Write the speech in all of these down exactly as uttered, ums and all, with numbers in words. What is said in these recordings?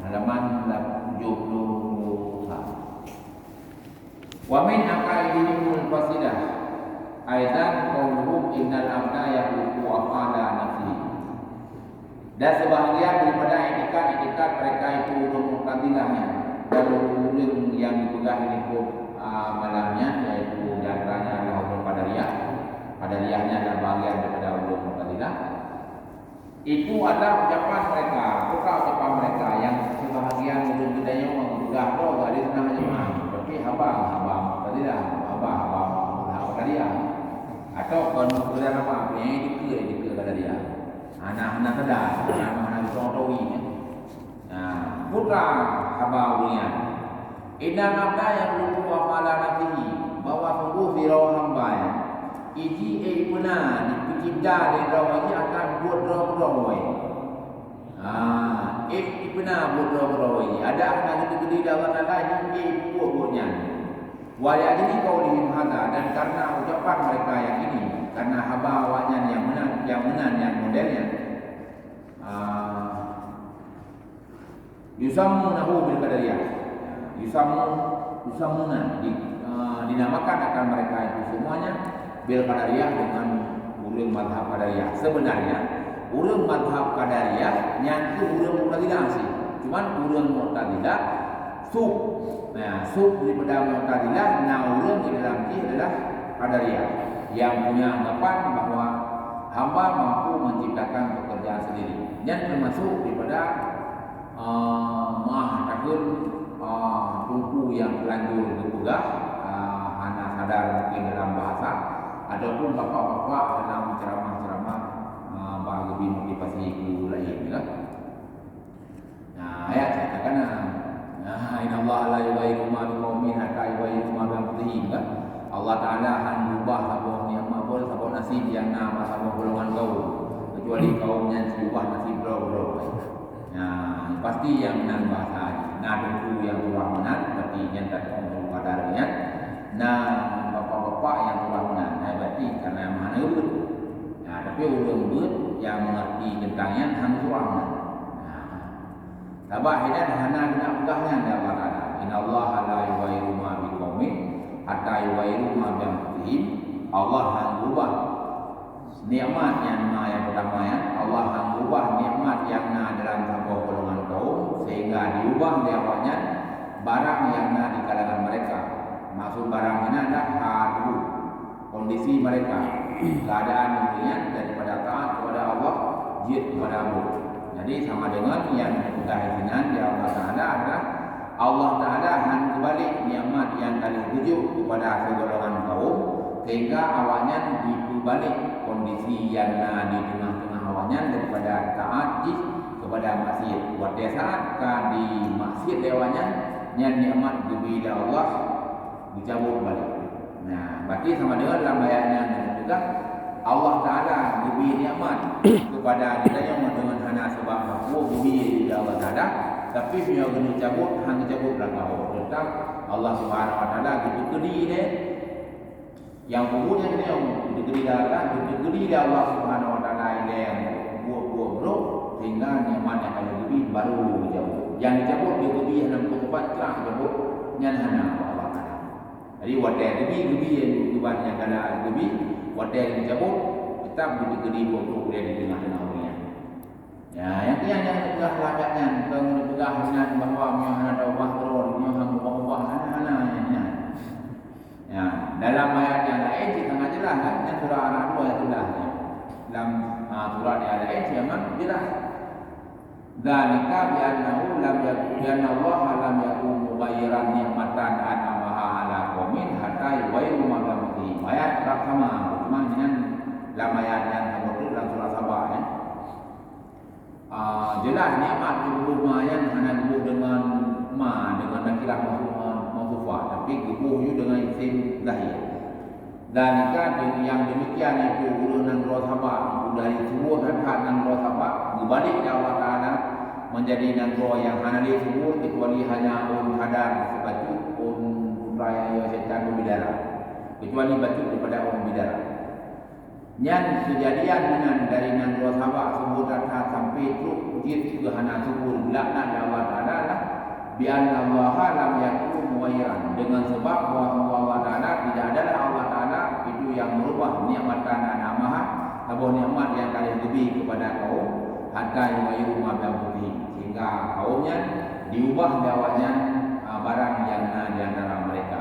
Halaman tujuh puluh empat. Wa min aqaidihimul fasidah aidan qauluhum innal abda yakhluqu af'ala nafsihi. Dan sebahagian daripada etikat-etikat mereka itu ureuëng Mu'tazilah nyan, dan ureuëng nyang geupeugah ini pun, ah, malam nyan, yaitu di antaranya adalah ureuëng Qadariyah. Qadariyah nyan adalah bahagian daripada ureuëng Mu'tazilah. Itu adalah ucapan mereka, bukan ucapan mereka yang sebahagian ureuëng geutanyoe geupeugah droe geuh di tengah jemaah. Tapi haba, haba Mu'tazilah, haba, haba Qadariyah. Atau kon Mu'tazilah haba, nyang dikeue, dikeue Qadariyah. Hana, hana sadar, hana, hana geutanyoe tahu, ya. Nah, putra haba ureuëng nyan. Innal abda yakhluqu af'ala nafsihi, bahwa sungguh sidroe hamba nyan, iji ék peuna dipeucebta lé droe jih akan buet droe-droe. Ah, ék peuna buet droe-droe jih. Ada hana geuteukeudi lé Allah Taala jih ék buet-buet nyan. Wa li ajli qaulihim hadza, dan karena ucapan mereka yang ini, karena haba awaknyan yang meunan, yang meunan, yang model nyan. Ah, Yusammunahu bil Qadariyah. Yusammu, yusammuna, di, eh, dinamakan akan mereka itu semuanya bil Qadariyah, dengan ureuëng mazhab Qadariyah. Sebenarnya, ureuëng mazhab Qadariyah nyan tu ureuëng Mu'tazilah sih. Cuman ureuëng Mu'tazilah sub. Nah, sub daripada Mu'tazilah, na ureuëng di dalam jih adalah Qadariyah yang punya anggapan bahwa hamba mampu menciptakan pekerjaan sendiri. Nyan termasuk daripada ah, meu'ah takheun, ah, teungku nyang teulanjur geupeugah, ah, hana sadar mungkin dalam bahasa, ataupun bapak-bapak dalam ceramah-ceramah, ah, bak geubi motivasi guru laén, ya. Nah, ayat saya katakan, nah, "Innallaha la yughayyiru ma biqaumin hatta yughayyiru ma bi anfusihim," kan? Allah Taala han ubah saboh nikmat pun, saboh nasib nyang na bak saboh golongan kaum, kecuali kaum nyan siubah nasib droe-droe. Nah, pasti nyang meunan bahasa jih. Na teungku nyang tuha meunan, berarti nyan tatong teungku Qadar nyan. Na bapak-bapak nyang tuha meunan, nah, berarti karena meuhana beuet. Nah, tapi ureuëng beuet nyang mengerti tentang nyan hana tuha meunan. Nah, sabab inan hana geunak peugah nyan lé Allah Taala. Innallaha la yughayyiru ma biqaumin hatta yughayyiru ma bi anfusihim. Allah hana ubah nikmat nyang na nyang pertama nyan, Allah han ubah nikmat nyang na dalam saboh golongan kaum sehingga diubah lé awaknyan barang nyang na di kalangan mereka. Maksud barang nyan adalah hal kondisi mereka, keadaan ureuëng nyan daripada taat kepada Allah jeuet kepada buet. Jadi sama dengan nyang dipeugah sinan di Allah Taala adalah Allah Taala han geubalek nikmat nyang ka lheueh geujok keupada sigolongan kaum, sehingga awaknyan jipeubalek kondisi nyang na di teungoh-teungoh awaknyan daripada taát jih keupada maksiet. Watée saát ka dimaksiet lé awaknyan, nyan nikmat geubi lé Allah geucabot balek. Nah, berarti sama dengan lam ayat nyan geupeugah, Allah Taala geubi nikmat keupada geutanyoe deungon hana sabab peue geubi lé Allah Taala, tapi meunyoe geuneuk cabot, han geucabot lagée. Teutap Allah Subhanahu Wa Taala geuteukeudi lé nyang peubuet nyan geutanyoe, geuteukeudi lé Allah, geuteukeudi lé Allah Subhanahu Wa Taala ilée nyang buet-buet brok, sehingga nikmat nyang ka geubi baru geucabot. Nyang geucabot geuteubi hana meukeumpat, trah geucabot, nyan hana Allah Taala. Jadi, watée geubi, geubi, geuban nyang kana geubi, watée geucabot, teutap geuteukeudi buet-buet di teungoh-teungoh ureuëng nyan. Ya, nyang keu nyan nyang geupeugah lam ayat nyan, kon geupeugah inan bahwa meunyoe hana taubah keudroe, meunyoe hana ubah-ubah, hana, hana, nyan, nyan. Ya, dalam ayat nyang laén cit sangat jeulaih, kan? Nyan surah Ar-Ra'd dua ayat sebelas nyan. Lam, ah, surat nyang laén cit memang jeulaih. Dzalika bi annahu lam yak-, bi annallaha lam yakun mughayyiran ni'matan an'amaha 'ala qaumin hatta yughayyiru ma bi anfusihim. Ayat rab sama, cuma nyan lam ayat nyang saboh teuk lam surah Saba, ya. Ah, jeulaih nikmat geuboh ma nyan hana geuboh deungon ma, deungon nakirah mausufah, tapi geuboh ju deungon isim zahir. Dzalika, nyang demikian itu ureuëng nanggroe Saba, dari subur that-that nanggroe Saba, geubalek lé Allah Taala menjadi nanggroe nyang hana lé subur, kecuali hanya ôn hadar bacut, ôn putra nyang yo syaitan beubidara, kecuali bacut daripada ôn beubidara. Nyan keujadian meunan dari nanggroe Saba subur that-that sampai trok jeuet keu hana subur, geulaknat lé Allah Taala, Bi anna Allaha lam yakun mughayyiran, dengan sebab bahwa Allah Taala tidak adalah Allah Taala itu yang merubah nikmatan an'amaha, saboh nikmat yang ka lheueh geubri kepada kaum, hatta yughayyiru ma bi anfusihim, sehingga kaum nyan diubah lé awaknyan, ah, barang yang na di antara mereka,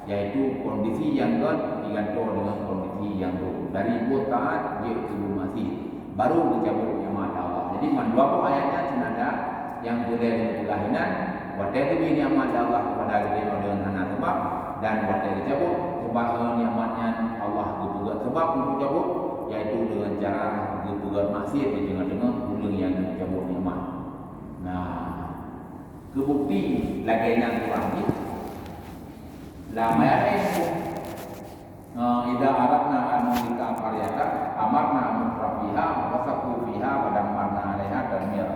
yaitu kondisi nyang gét digantoe dengan kondisi nyang brok, dari buet taat jeuet keu buet maksiat, baru geucabut nikmat Allah. Jadi, mandua boh ayat nyan seunada nyang peureulée geupeugah inan, watée geubri nikmat Allah kepada geutanyoe deungon hana sabab, dan watée geucabut sabab, eh, nikmat nyan Allah geupeugét sabab untuk cabut, yaitu deungon cara geupeugét maksiat di teungoh-teungoh ureuëng nyang geucabut nikmat. Nah, keu bukti lagée nyan kurang jih, lam ayat laén, eh, "Idza aradna an nuhlika qaryatan amarna mutrafiha wa fasaqu fiha wa dammarna 'alaiha tadmira."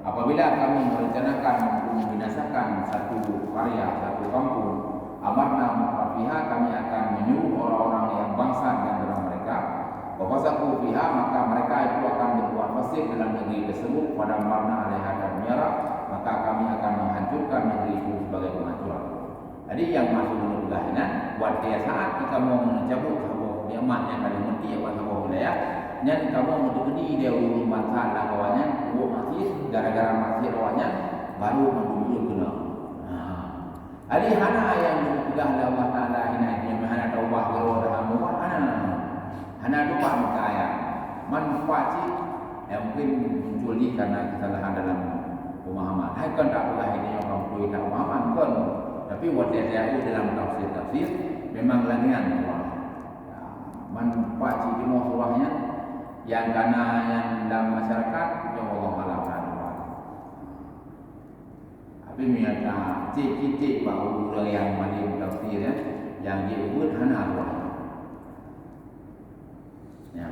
Apabila Kami merencanakan untuk membinasakan satu karya, satu kampung, amarna mutrafiha, Kami akan menyuruh orang-orang yang bangsat di antara mereka, wa fasaqu fiha, maka mereka itu akan berbuat fasik dalam negeri tersebut, wa dammarna 'alaiha tadmira, maka Kami akan menghancurkan negeri itu sebagai penghancuran. Jadi, nyang maksud lôn peugah inan, watée saát kamoe meucabut saboh nikmat nyang ka lheueh meuti bak saboh wilayah, nyan kamoe meuteukeudi lé ureuëng bansa lakoe nyan buet maksiat, gara-gara maksiat awaknyan baru mandum jeuet keunoe. Nah, jadi hana nyang geupeugah lé Allah Taala inan nyan hana taubah, geuro dan hana ubah, hana. Hana teupah meuka ayat. Man teupah cit, ya, mungkin muncul jih karena kesalahan dalam pemahaman. Hai kon tapeugah ini orang pui tak pemahaman, kon. Tapi watée tayue dalam tafsir-tafsir, memang lagée nyan surah. Ya, man teupah cit jinoe surah nyan, nyang kana nyan lam masyarakat, ya Allah alam. Tapi meunyo ta cit-cit bak ureuëng nyang malém tafsir, ya, nyang jeuet hana tuan. Ya.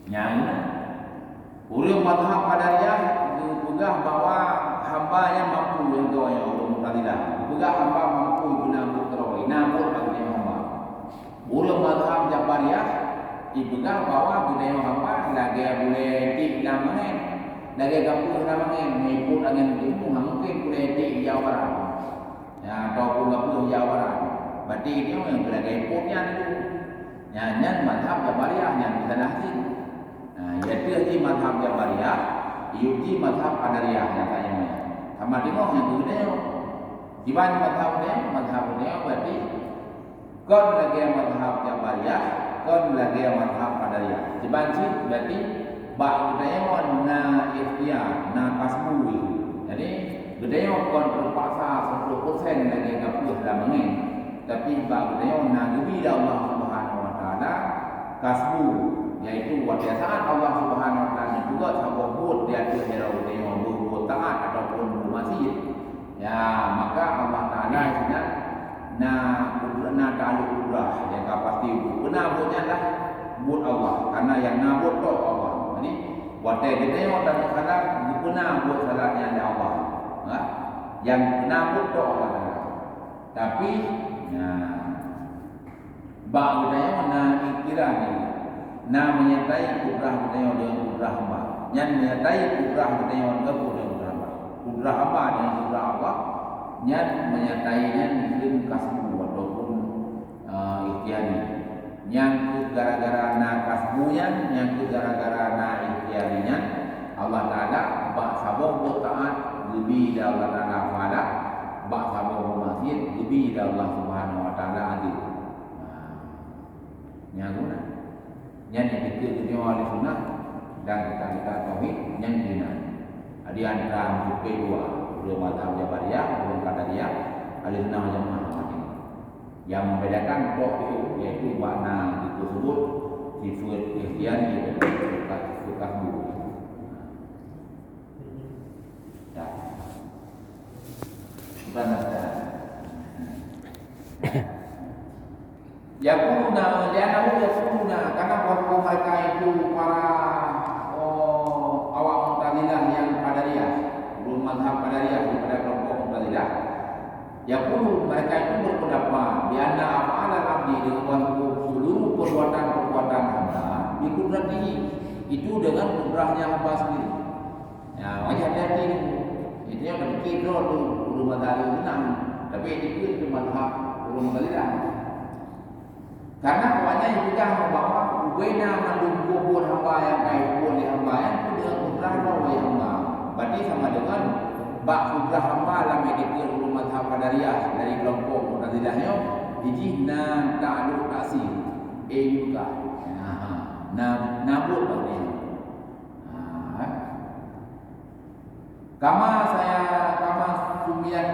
Nyang ureuëng mazhab Qadariyah geupeugah bahwa hamba nyan mampu, nyang geuh nyan ureuëng Mu'tazilah. Geupeugah hamba mampu geupeuna buet keudroe, na buet bak geutanyoe hamba. Ureuëng mazhab Jabariyah jipeugah bahwa geutanyoe hamba lagée bulée iték lam angén, lagée gapeuh lam angén, meupot angén timu, hana mungken bulée iték ijak u barat. Ya, ataupun gapeuh ijak u barat. Berarti nyoe nyang lagée ipot nyan tu. Nyan, nyan mazhab Jabariyah nyang teusalah cit. Nah, yaitu di mazhab Jabariyah, yaitu di mazhab Qadariyah nyang ka nyoe. Sama teungoh nyang geutanyoe. Kiban mazhab nyoe, mazhab nyoe berarti kon lagée mazhab Jabariyah, kon lagée mazhab Qadariyah. Kiban cit berarti bak geutanyoe na ikhtiar, na kasbu. Jadi, geutanyoe kon teupaksa seratus persen lagée gapeuh lam angén, tapi bak geutanyoe na geubi lé Allah Subhanahu Wa Taala kasbu, yaitu watée saát Allah Subhanahu Wa Taala neupeugét saboh buet di ateueh jaroe geutanyoe, beubuet taát ataupun beumaksiat. Ya, maka Allah Taala sinan na kudra-, na taklok kudrah, nyang ka pasti geupeuna buet nyan lah buet Allah, karena nyang na buet tok Allah. Jadi, watée geutanyoe taneuk salah, geupeuna buet salah nyan lé Allah. Ha? Nyang peuna buet tok Allah Taala. Tapi, ya, bak geutanyoe na ikhtiar nyan, na meunyatai kudrah geutanyoe deungon kudrah hamba. Nyan meunyatai kudrah geutanyoe deungon kudrah hamba. Kudrah hamba deungon kudrah Allah, nyan meunyatai nyan kheun kasbu ataupun, eh, ikhtiari. Nyang keuh gara-gara na kasbu nyan, nyang keuh gara-gara na ikhtiari nyan, Allah Taala bak saboh buet taát geubi lé Allah Taala pahala, bak saboh buet maksiat geubi lé Allah Subhanahu Wa Taala adeb. Nah, nyan guna. Nyan nyang dikeue geutanyoe ahli sunnah dan kita-kita tauhid nyan guna. Di antara meusupe dua, ureuëng mazhab Jabariyah, ureuëng Qadariyah, ahli sunnah wal jamaah macam ni. Nyang membedakan tok itu, yaitu makna itu sebut sifat ikhtiari dan sifat, sifat kasbu. Ya. Bukan ada. Yaquluna, li'annahum yaquluna, karena bahwa mereka itu para, oh, awak Mu'tazilah nyang Qadariyah, ureuëng mazhab Qadariyah daripada kelompok Mu'tazilah. Yaqulu, mereka itu berpendapat, bi anna af'alal abdi, dengan bahwa seluruh perbuatan-perbuatan hamba, bi qudratihi, itu dengan kudrahnya hamba sendiri. Ya, wajah hati-hati tu. Itu yang berpikir tu, tu ureuëng mazhab Imam. Tapi itu tu mazhab ureuëng Mu'tazilah. Karena awaknyan peugah bahwa ubena mandum buet hamba nyang ka buet lé hamba nyan tu dengan kudrah Allah lé hamba. Berarti sama dengan bak kudrah hamba lam iktikad ureuëng mazhab Qadariyah dari kelompok Mu'tazilah nyoe, ijih na takluk taksir. Eh, juga. Nah, na, na buet bak dia. Ha. Kama saya, kama sumiyat,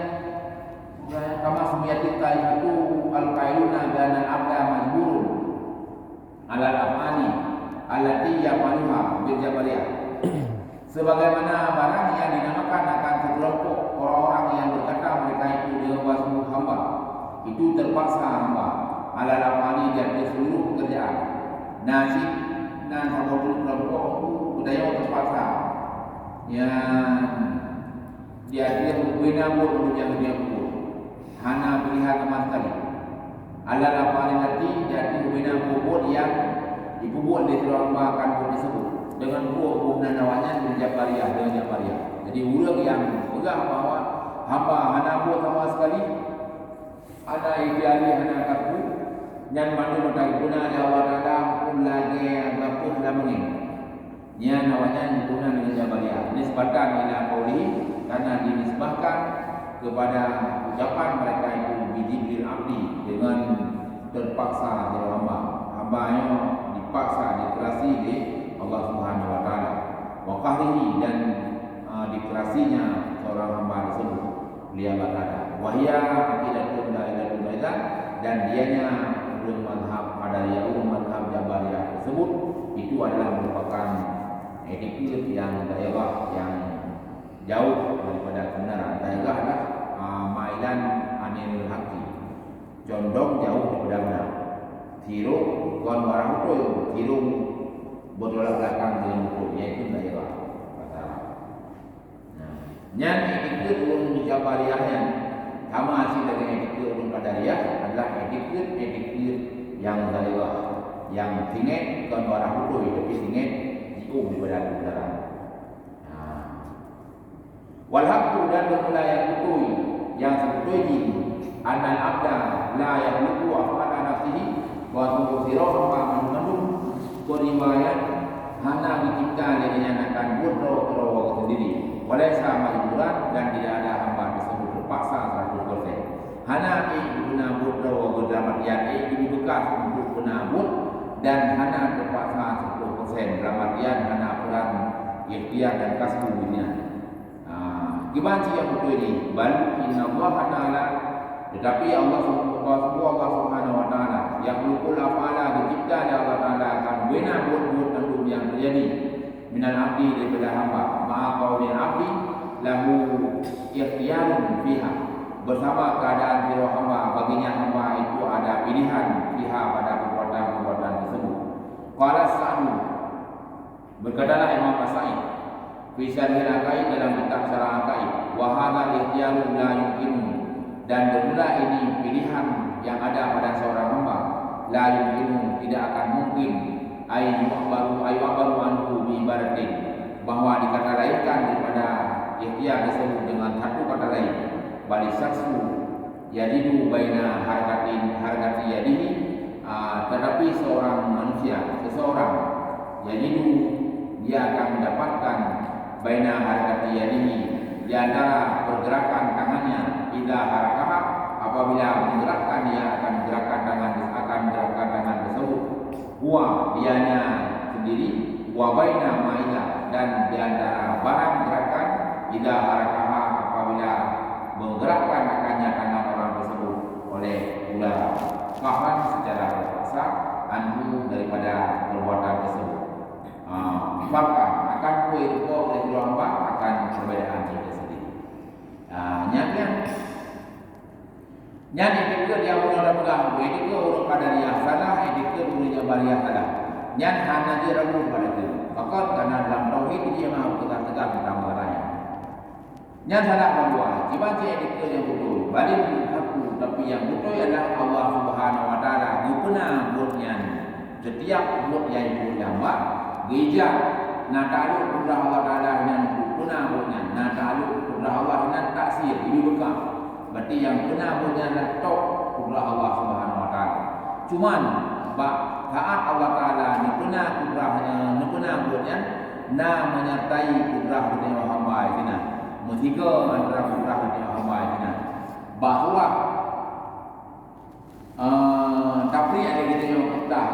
kama sumiyat taifatu al-qailuna bi anna al-abda majburun alal af'ali allati yaf'aluha bil jabariyah. Sebagaimana barang yang dinamakan akan sekelompok orang-orang yang berkata mereka itu dengan bahasa hamba, itu terpaksa hamba, alal af'ali, di atas seluruh pekerjaan. Nasib nan saboh kelompok itu beudayah terpaksa. Nyan di ateueh ubena buet ureuëng nyang geutanyoe peubuet. Hana pilihan sama sekali. Alal af'ali allati, di ateueh ubena buet-buet nyang jipeubuet lé sidroe hamba akan buet tersebut. Dengan buet-buet nan awaknyan bil jabariyah, dengan jabariyah. Jadi ureuëng nyang peugah bahwa hamba hana buet sama sekali, hana ikhtiari, hana kaku, nyan mandum meunan geupeuna lé Allah Taala, pun lagée gapeuh lam angén. Nyan awaknyan guna dengan jabariyah. Nisbatan ila qaulihi, karena dinisbahkan kepada ucapan mereka itu, bi jibril abdi, dengan terpaksa sidroe hamba. Hamba nyoe dipaksa, dikerasi lé Allah Subhanahu wa Taala. Wa qahrihi, dan, ah, dikerasinya seorang hamba tersebut. Lihat kata, wahia aqidatun da'ilatun aidan, dan dianya ureuëng mazhab Qadariyah, ureuëng mazhab Jabariyah tersebut, itu adalah merupakan iktikad yang daerah yang jauh daripada kebenaran. Daerah adalah, ah, mailan anil haqqi, condong jauh daripada benar. Tirok kon warah beutôi, tirok bertolak belakang dengan beutôi, yaitu daerah. Kata Arab. Nah, nyan iktikad ureuëng Jabariyah nyan sama cit lagée iktikad ureuëng Qadariyah, adalah iktikad-iktikad nyang zairah, nyang singet kon barah beutôi, tapi singet jiôh daripada kebenaran. Nah. Wal haqqu, dan beumula nyang beutôi, nyang sibeutôi jih, annal abda la yakhluqu af'ala nafsihi, bahwa sungguh sidroe hamba mandum-mandum, kon riwayat, hana geucipta lé gobnyan akan buet droe keudroe geuh sendiri. Walaisa majburan, dan tidak ada hamba tersebut terpaksa seratus persen. Hana ék geupeuna buet droe geuh dalam artian ék geubri beukas untuk peuna buet, dan hana terpaksa seratus persen dalam artian hana peran ikhtiar dan kasbu geuhnyan. Ha, kiban cit nyang beutôi jih, bal innallaha ta'ala, tetapi Allah sungguh, Allah sungguh Allah Subhanahu wa Ta'ala, yakhluqul af'ala, geucipta lé Allah Ta'ala akan bubena buet-buet mandum nyang teujadi, minal abdi, daripada hamba, ma'a kaunil abdi lahu ikhtiyarun fiha, bersama keadaan sidroe hamba, baginya hamba itu ada pilihan, fiha, pada perbuatan-perbuatan tersebut. Qala Sa'di, Berkatalah Imam As-Sa'di, fi Syarhil Aqaid, dalam kitab Syarah Aqaid, "Wa hadza ikhtiyarun la yumkinu," dan bermula ini pilihan yang ada pada seorang hamba, "la yumkinu," tidak akan mungkin, "ay yu'baru, ay yu'baru anhu bi ibaratin," bahwa dikata lainkan daripada ikhtiar tersebut dengan satu kata lain, "bal syakhsu yajidu baina harakatin, harakati yadihi," ah, tetapi seorang manusia, seseorang, yajidu, dia akan mendapatkan, baina harakati yadihi, di antara pergerakan tangannya, idza harakaha, apabila menggerakkan, dia akan gerakan tangan, akan gerakan tangan tersebut, huwa, dianya sendiri, wa baina ma idza, dan di antara barang gerakan, idza harakaha, apabila menggerakkan akannya tangan orang tersebut oleh ular, qahran, secara terpaksa, anhu, daripada perbuatan tersebut. Ha, farqan, akan peue rupa oleh keudua hamba, akan perbedaan itu sendiri. Ha, nyan, nyan. Nyan iktikad nyang uroe tapeugah, iktikad ureuëng Qadariyah salah, iktikad ureuëng Jabariyah salah. Nyan hana jeuet ragu bak lagée nyan. Pakon? Karena dalam tauhid jih meuteugah-teugah teuntang peukara nyan. Nyan salah bandua, kiban cit iktikad nyang beutôi. Balil haqqu, tapi nyang beutôi adalah Allah Subhanahu wa Taala geupeuna buet nyan. Setiap buet nyang jipeubuet lé hamba, geuijab, na taklok peurintah Allah Taala nyan geupeuna Nyang peuna buet nyan adalah top kudrah Allah Subhanahu wa Taala. Cuman, bak saat Allah Taala neupeuna kudrah, neupeuna buet nyan, na meunyatai kudrah geutanyoe hamba sinan. Meusigoe antara kudrah geutanyoe hamba sinan. Bak surah, eh, tapriek lé geutanyoe keureutah.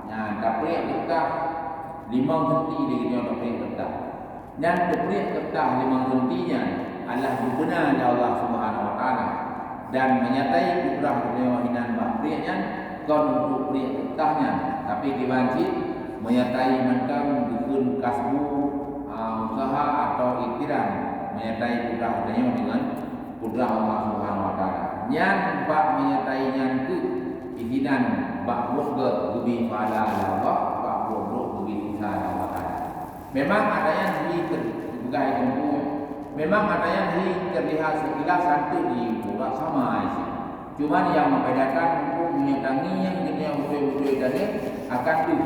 Nyan, tapriek keureutah limong senti lé geutanyoe tapriek keureutah. Nyan teupriek keureutah limong senti nyan adalah geubeuna lé Allah Subhanahu wa Taala dan meunyatai kudrah geutanyoe hinan bak priek nyan kon untuk priek keureutah nyan, tapi kiban cit meunyatai mantong geukheun kasbu, a, usaha atau ikhtiran meunyatai kudrah geutanyoe deungon kudrah Allah Subhanahu wa Taala. Nyan bak meunyatai nyan keuh isinan bak buet geubi pahala lé Allah, bak buet brok geubi siksa lé Allah Taala. Memang ada nyang hi ter-, peugah teungku, memang ada nyang hi terlihat sekilas santun di muka sama isi. Cuman yang membedakan untuk meunyoe tangieng geutanyoe beutôi-beutôi tadi akan tu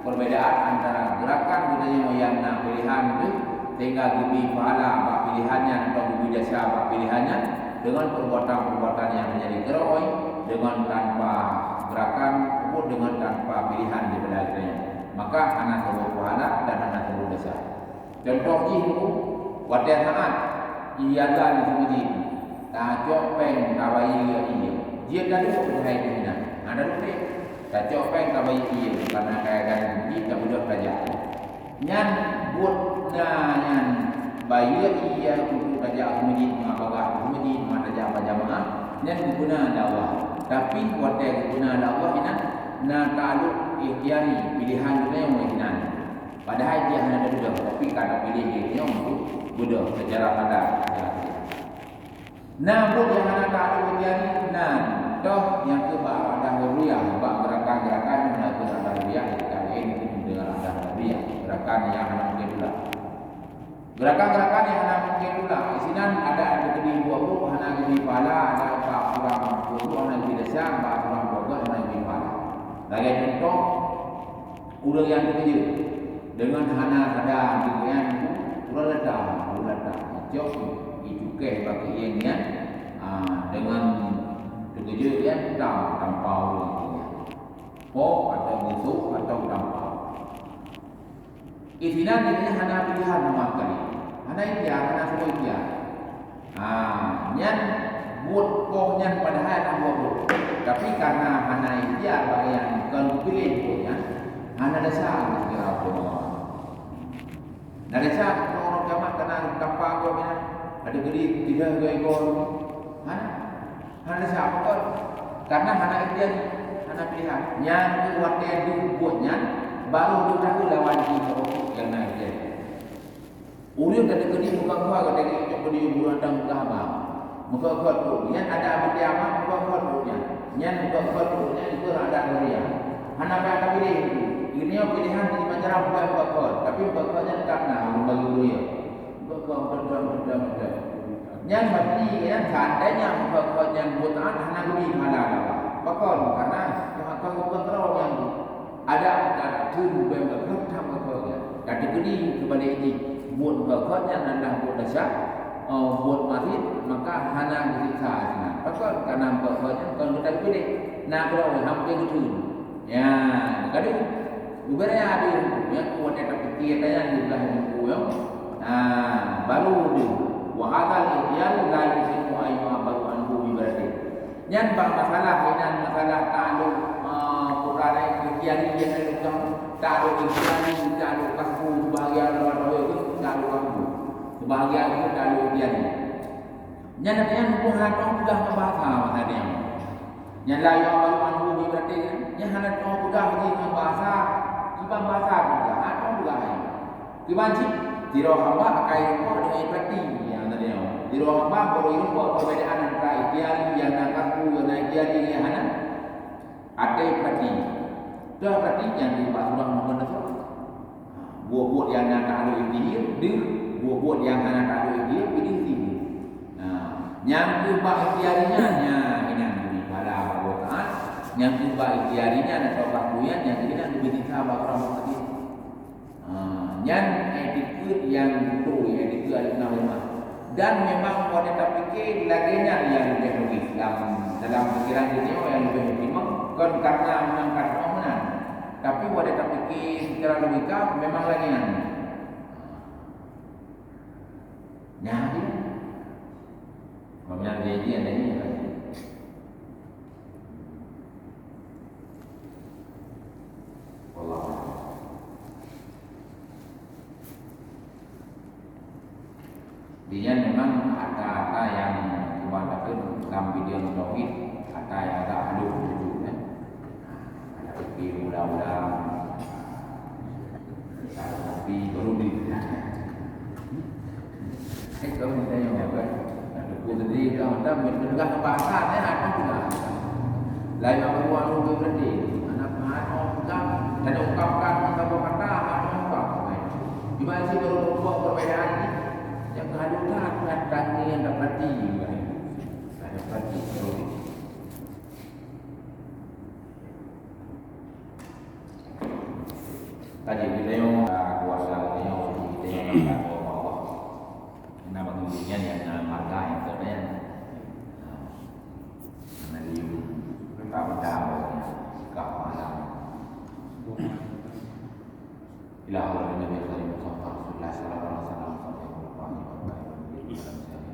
perbedaan antara gerakan geutanyoe nyang na pilihan tu sehingga geubi pahala bak pilihan nyan atau geubi desya bak pilihan nyan dengan perbuatan-perbuatan yang menjadi keroy dengan tanpa gerakan ataupun dengan tanpa pilihan daripada geutanyoe. Maka hana seuruh pahala dan hana seuruh desya. Contoh jih nyoe, watée saat ié azan di seumeujid, tacok péng tabayeue ié. Jeuet taduek keuhai teuh inan, hana duek péng. Tacok péng tabayeue ié, karena kaya azan di seumeujid tabeudôh tajak. Nyan buet na nyan bayeue ié untuk tajak seumeujid, ma bagah seumeujid, ma tajak bak jamaah, nyan geubeuna lé Allah. Tapi watée geubeuna lé Allah inan, na taklok ikhtiari, pilihan geutanyoe inan. Padahai jih hana tabeudôh, tapi ka tapiléh lé nyoe untuk beudôh secara sadar, secara sadar. Na buet nyang hana taklok ikhtiari, na toh nyang keu bak iradah lahiriah, bak gerakan-gerakan nyang na keu iradah lahiriah, kita laén dengan iradah lahiriah, gerakan nyang hana mungken tulak. Gerakan-gerakan nyang hana mungken tulak, sinan ada geubi buet brok hana geubi pahala, ada bak kurang buet brok hana geubi desya, bak kurang buet gét hana geubi pahala. Lagée contoh, ureuëng nyang teukeujot deungon hana sadar diri nyan, ureuëng leuta, ureuëng leuta, cok icukéh bak keuieng nyan, a, deungon teukeujot nyan tam, tampa ureuëng nyan. Pok atau busuk atau tampa. Isinan nyan hana pilihan sama sekali. Hana ikhtiar, hana seuruh ikhtiar. Ha, nyan buet poh nyan padahai hana buet brok. Tapi karena hana ikhtiar bak nyan, kon geupiléh buet nyan, hana desya geuseugeura keu Allah. Na desya keu ureuëng kiamat karena tampa gob nyan, ada geuri tidak geuigol. Hana. Hana desya pakon. Karena hana ikhtiar, hana pilihan. Nyang keu watée deuh buet nyan, baru geutahu lawan jih nyang na ikhtiar. Ureuëng ka teukeudi muka-muka ka teukeudi cok keudi bulan dan muka haba. Muka-muka tu, nyan ada bukti amat muka-muka tu nyan. Nyan muka-muka tu nyan itu ada doria. Hana payah tapiléh itu. Ini pilihan di macam bukan muka-muka, tapi muka-muka nyan tak na bagi doria. Muka-muka betul-betul. Nyan mati nyan seandainya muka-muka nyan buat taat hana geubi pahala. Pakon? Karena muka-muka nyan tu. Ada, ada kheun bèk meukeureuh that meukeureuh nyan. Ka teukeudi keu balek jih, buet meukeureuh nyan adalah buet desya, eh, buet maksiet, maka hana geusiksa sinan. Pakon? Karena meukeureuh nyan kon geutanyoe piléh. Na keudroe hampir geutheun. Ya, kadang bubena ada yang punya kuat yang terpikir dan yang juga yang punya. Nah, baru dia. Wa hadzal ikhtiyaru la yusihu ayyu'abbaru anhu bi ibaratih. Nyan bak masalah inan masalah taklok, eh, peukara ikhtiari nyang na lukah, taklok ikhtiari, taklok kasbu, sebahagian lewat doa, taklok kasbu. Sebahagian itu taklok ikhtiari. Nyan, nyan bukan hana teupeugah ngon bahasa masa nyoe. Nyan la yu'abbaru anhu bi ibaratih, nyan hana teupeugah lagi ngon bahasa, kiban bahasa peugah, hana teupeugah lagi. Kiban cit, sidroe hamba akai rupa dengan ibaratih nyang tadi nyoe. Sidroe hamba beurupa perbedaan antara ikhtiari nyang na kasbu, nyang na ikhtiari nyang hana. Até ibaratih. Toh ibaratih nyang di bak surah Muhammad Nasrullah. Buet-buet nyang na taklok ikhtiar, deuh, buet-buet nyang hana taklok ikhtiar, deuh sibu. Nah, nyang keu bak ikhtiari nyan, nyan inan bri pahala buet taat. Nyang keu bak ikhtiari nyan atau bak buet nyan, nyang keu inan leubeh teuka bak ureueng sakét. Ha, nyan etikeuet nyang beutôi, etikeuet ahli sunnah wal jamaah. Dan memang watée tapike lagée nyan nyang leubeh logis lam, dalam pikiran geutanyoe nyang leubeh optimal, kon karena memang ka troh meunan. Tapi watée tapike secara logika memang lagée nyan. Nyan dia. Pemilihan dia, dia ada ni. Wallahu a'lam. Di nyan memang ata-ata nyang cuba takheun lam bidang tauhid, ata nyang agak lheueh tuju, kan. Ada fikir ula-ula, ada kopi, baru di. Eh, kamu ditanya apa? Ada buku tadi, dah, dah, menegah bahasa, ya, ada juga. Lain orang luar tu berarti. Anak mahal orang pegang, dan ungkapkan, orang tak berkata, anak orang ungkap. Di mana sih baru berubah perbedaan ni? Yang kehaduan, datang ni yang dapat di, ada berarti, baru di. Tadi kita yang, ah, kuasa kita yang, kita yang akan Allah. Nama kemudian yang dalam marga yang terbaik. Nah, Nabi Yunus, kita berdoa, kita malam. Ila hadratin Nabi Karim Mustafa Rasulullah sallallahu alaihi wasallam, sallallahu alaihi wasallam.